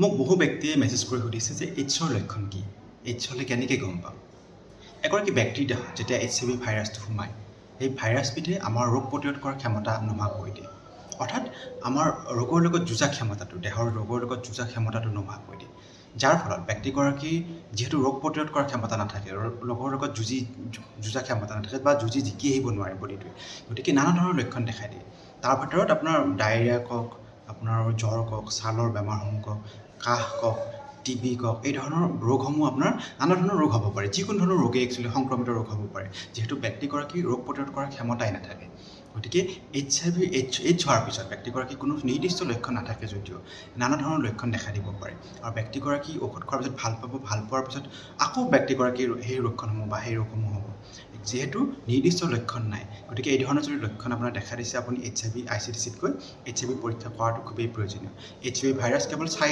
মোক বহু ব্যক্তিয়ে মেছেজ কৰি সুধিছে যে এইডছৰ লক্ষণ কি, এইডছ হ'লে কেনেকৈ গম পাম? এগৰাকী ব্যক্তিৰ দেহত যেতিয়া এইচআইভি ভাইৰাছটো সোমায়, সেই ভাইৰাছবিধে আমাৰ ৰোগ প্ৰতিৰোধ কৰাৰ ক্ষমতা নোহোৱা কৰি দিয়ে। অৰ্থাৎ আমাৰ ৰোগৰ লগত যুঁজা ক্ষমতাটো, দেহৰ ৰোগৰ লগত যুঁজা ক্ষমতাটো নোহোৱা কৰি দিয়ে। যাৰ ফলত ব্যক্তিগৰাকীৰ যিহেতু ৰোগ প্ৰতিৰোধ কৰাৰ ক্ষমতা নাথাকে, ৰোগৰ লগত যুঁজা ক্ষমতা নাথাকে বা যুঁজি জিকি আহিব নোৱাৰে বডিটোৱে, গতিকে নানা ধৰণৰ লক্ষণ দেখাই দিয়ে। তাৰ ভিতৰত আপোনাৰ ডায়েৰিয়া কওক, আপোনাৰ জ্বৰ কওক, ছালৰ বেমাৰসমূহ কওক, কাহ কওক, টিবি কওক, এই ধৰণৰ ৰোগসমূহ, আপোনাৰ নানা ধৰণৰ ৰোগ হ'ব পাৰে। যিকোনো ধৰণৰ ৰোগেই একচুৱেলি সংক্ৰমিত ৰোগ হ'ব পাৰে, যিহেতু ব্যক্তিগৰাকীৰ ৰোগ প্ৰতিৰোধ কৰাৰ ক্ষমতাই নাথাকে। গতিকে এইচআইভি এইডছ হোৱাৰ পিছত ব্যক্তিগৰাকীৰ কোনো নিৰ্দিষ্ট লক্ষণ নাথাকে যদিও নানা ধৰণৰ লক্ষণ দেখা দিব পাৰে আৰু ব্যক্তিগৰাকী ঔষধ খোৱাৰ পিছত ভাল পাব। ভাল পোৱাৰ পিছত আকৌ ব্যক্তিগৰাকীৰ সেই লক্ষণসমূহ বা সেই ৰোগসমূহ হ'ব। যিহেতু নিৰ্দিষ্ট লক্ষণ নাই, গতিকে এই ধৰণৰ যদি লক্ষণ আপোনাৰ দেখা দিছে, আপুনি এইচআইভি আইচিডিচিত গৈ এইচআইভি পৰীক্ষা কৰাটো খুবেই প্ৰয়োজনীয়। এইচআইভি ভাইৰাছ কেৱল চাৰি